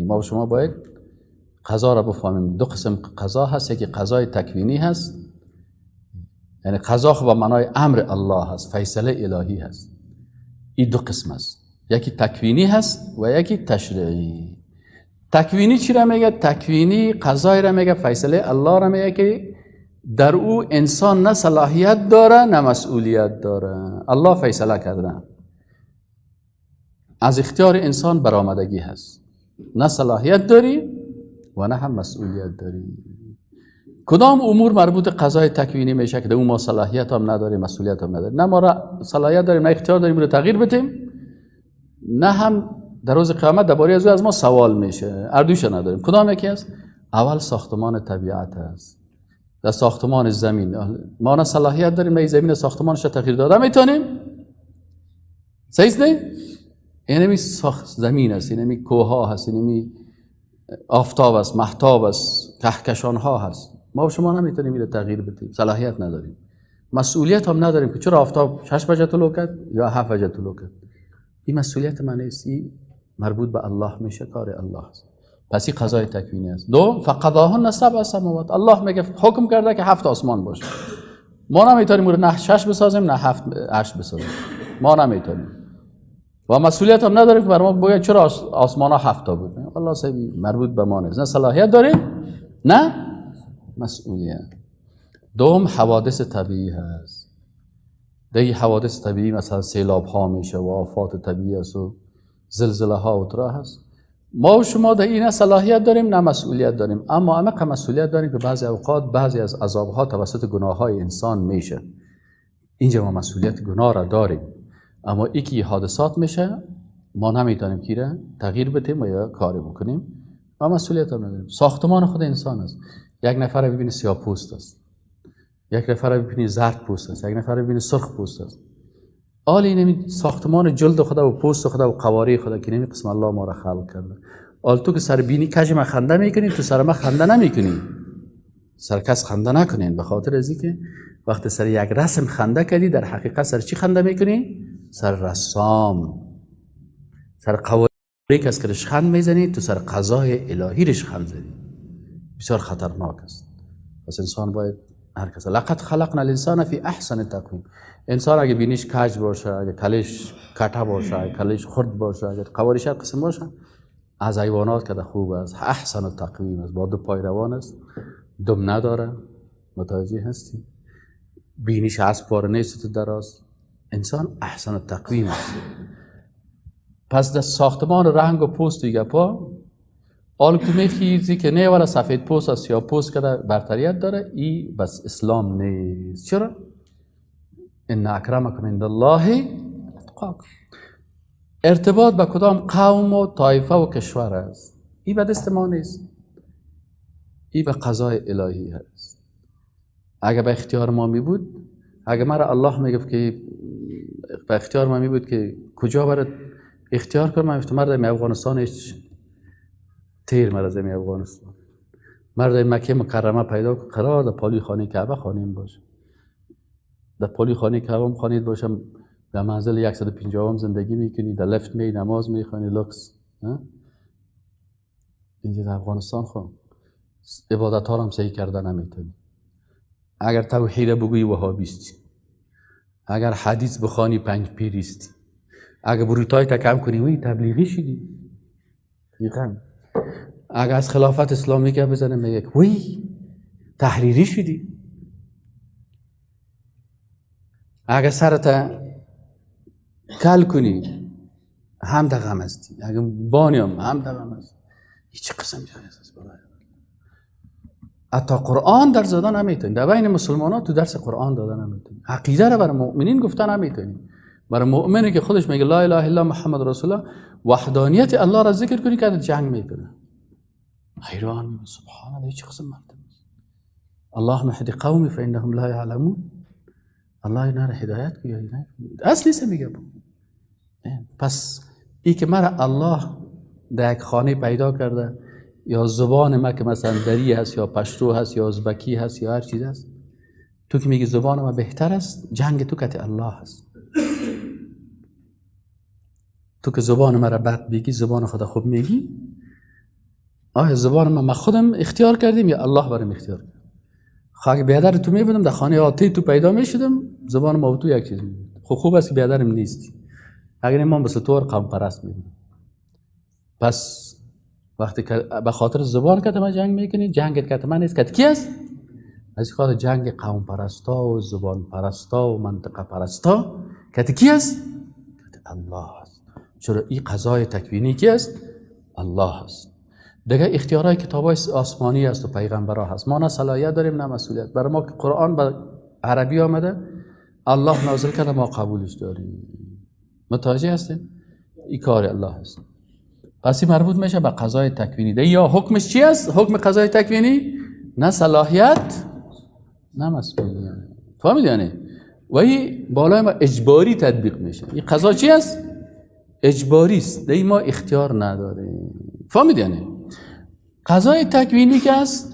ما و شما باید قضا را بفهمیم. دو قسم قضا هست، یکی قضای تکوینی هست، یعنی قضا خب به معنای امر الله هست، فیصله الهی هست. این دو قسم است، یکی تکوینی هست و یکی تشریعی. تکوینی چی را میگه؟ تکوینی قضای را میگه، فیصله الله را میگه که در او انسان نه صلاحیت داره نه مسئولیت داره. الله فیصله کرده، از اختیار انسان برآمدگی هست، نه صلاحیت داری و نه هم مسئولیت داری. کدام امور مربوط قضای تکوینی میشه که در او ما صلاحیت هم نداریم مسئولیت هم نداریم؟ نه ما را صلاحیت داریم نه اختیار داریم رو تغییر بدیم، نه هم در روز قیامت درباره از او از ما سوال میشه، اردوش نداریم. کدام یکی است؟ اول ساختمان طبیعت است. در ساختمان زمین ما نه صلاحیت داریم نه زمین ساختمانش را تغییر داده میتونیم. صحیح نه؟ اینمی ساخت زمین است، اینمی کوه هست، اینمی آفتاب است، مهتاب است، کهکشان ها هست. ما و شما نمیتونیم اینو تغییر بدیم، صلاحیت نداریم، مسئولیت هم نداریم که چرا آفتاب 6 بجه طلوع کرد یا 7 بجه طلوع کرد. این مسئولیت من نیست، این مربوط به الله میشه، کار الله است. پس این قضای تکوینی است. دو، فقضاهن سبع سماوات. الله میگه حکم کرده که 7 آسمان باشه. ما نمیتونیم اون نه 6 بسازیم نه 7 8 بسازیم، ما نمیتونیم و مسئولیت هم نداریم که بر ما بگه چرا آسمان ها 7 تا بود. الله سبی مربوط به ما نیست، نه صلاحیت داریم نه مسئولیت. دوم، حوادث طبیعی هست. دیگه حوادث طبیعی مثلا سیلاب ها میشه و آفات طبیعی است و زلزله ها و ترا هست. ما و شما در این صلاحیت داریم نه مسئولیت داریم، اما عمق مسئولیت داریم که بعضی اوقات بعضی از عذاب ها توسط گناه های انسان میشه. اینجا ما مسئولیت گناه را داریم، اما یکی حادثات میشه ما نمیتونیم کی را تغییر بدیم و یا کاری بکنیم و مسئولیت هم نداریم. ساختمان خود انسان است. یک نفر ببینی سیاه پوست است، یک نفر ببینی زرد پوست است، یک نفر ببینی سرخ پوست است. آل اینمی ساختمان جلد خدا و پوست خدا و قواره خدا که نمی قسم الله ما را خلق کرده. آل تو که سر بینی کج ما خنده میکنی، تو سر ما خنده نمیکنی. سر کس خنده نکنین، به خاطر از اینکه وقتی سر یک رسم خنده کردی در حقیقت سر چی خنده میکنی؟ سر رسام، سر قواره کس که رشخند میزنی، تو سر قضای الهی رشخند زدی. بسیار خطرناک است. پس انسان باید هر کس، لقد خلقنا الانسان فی احسن تقویم. انسان اگه بینیش کج باشه، اگه کلش کته باشه، اگه کلش خرد باشه، اگه قوارش هر قسم باشه، از حیوانات که خوب است، احسن تقویم است، با دو پای روان است، دم نداره، متوجه هستی؟ بینیش از پاره نیست تو دراز. انسان احسن تقویم است. پس در ساختمان رنگ و پوست دیگه پا آل تو میخیزی که نه ولا سفید پوست است یا پوست که برتریت داره، ای بس اسلام نیست. چرا؟ ان اکرمکم عند الله اتقاکم. ارتباط به کدام قوم و طایفه و کشور است، ای به دست ما نیست، ای به قضای الهی هست. اگه به اختیار ما می بود، اگه مرا الله میگفت که به اختیار ما می بود که کجا برات اختیار کنم، من گفتم مرد افغانستان هیچ تیر مرد از افغانستان، مرد مکه مکرمه پیدا قرار در پالی خانه کعبه خانیم باشه، در پالی خانه کعبه هم خانید باشم، در منزل 150 زندگی میکنی، در لفت می نماز میخوانی لکس. اینجا در افغانستان خب عبادت ها هم صحیح کرده نمیتونی. اگر توحید بگویی وهابیستی، اگر حدیث بخوانی پنج پیریستی، اگر بروتای تکم کنی وی تبلیغی شدی. اگر از خلافت اسلامی که بزنه میگه وی تحریری شدی. اگر سرت کل کنی هم در غم هستی، اگر بانی هم در غم هستی. هیچ قسم جایز است برای حتی قرآن در زدن نمیتونی. در بین مسلمان ها تو درس قرآن دادن نمیتونی، عقیده را برای مؤمنین گفتن نمیتونی. برای مؤمنی که خودش میگه لا اله الا محمد رسول الله، وحدانیت الله را ذکر کنی که جنگ میکنه. حیران میمونه، سبحان الله، هیچ قسم مردم است. اللهم اهد قومی فانهم لا یعلمون. الله اینا را هدایت کنه. اصلی سه میگه. پس ای که مرا الله در یک خانه پیدا کرده، یا زبان ما که مثلا دری هست یا پشتو هست یا ازبکی هست یا هر چیز هست، تو که میگی زبان ما بهتر است، جنگ تو کت الله هست. تو که زبان مرا بد بگی، زبان خدا خوب میگی، آیا زبان ما خودم اختیار کردیم یا الله برام اختیار کرد؟ خب اگه بیادر تو میبودم در خانه آتی تو پیدا میشدم، زبان ما و تو یک چیز میبود. خب خوب است که بیادرم نیستی، اگر ما مثل تو قوم پرست میبودم. پس وقتی که به خاطر زبان که ما جنگ میکنی، جنگت که من نیست، که کی است؟ از خاطر جنگ قوم پرستا و زبان پرستا و منطقه پرستا که کی است؟ که الله است. چرا این قضای تکوینی کی است؟ الله است. دیگه اختیارهای کتابای آسمانی است و پیغمبرها هست. ما نه صلاحیت داریم نه مسئولیت. برای ما که قرآن به عربی آمده، الله نازل کرده، ما قبولش داریم. متوجه هستین؟ این کار الله است. پس این مربوط میشه به قضای تکوینی. ده یا حکمش چی است؟ حکم قضای تکوینی نه صلاحیت نه مسئولیت. فهمید یعنی؟ و این بالای ما اجباری تطبیق میشه. این قضا چی است؟ اجباری است. ده ما اختیار نداریم. فهمید یعنی؟ قضای تکوینی که است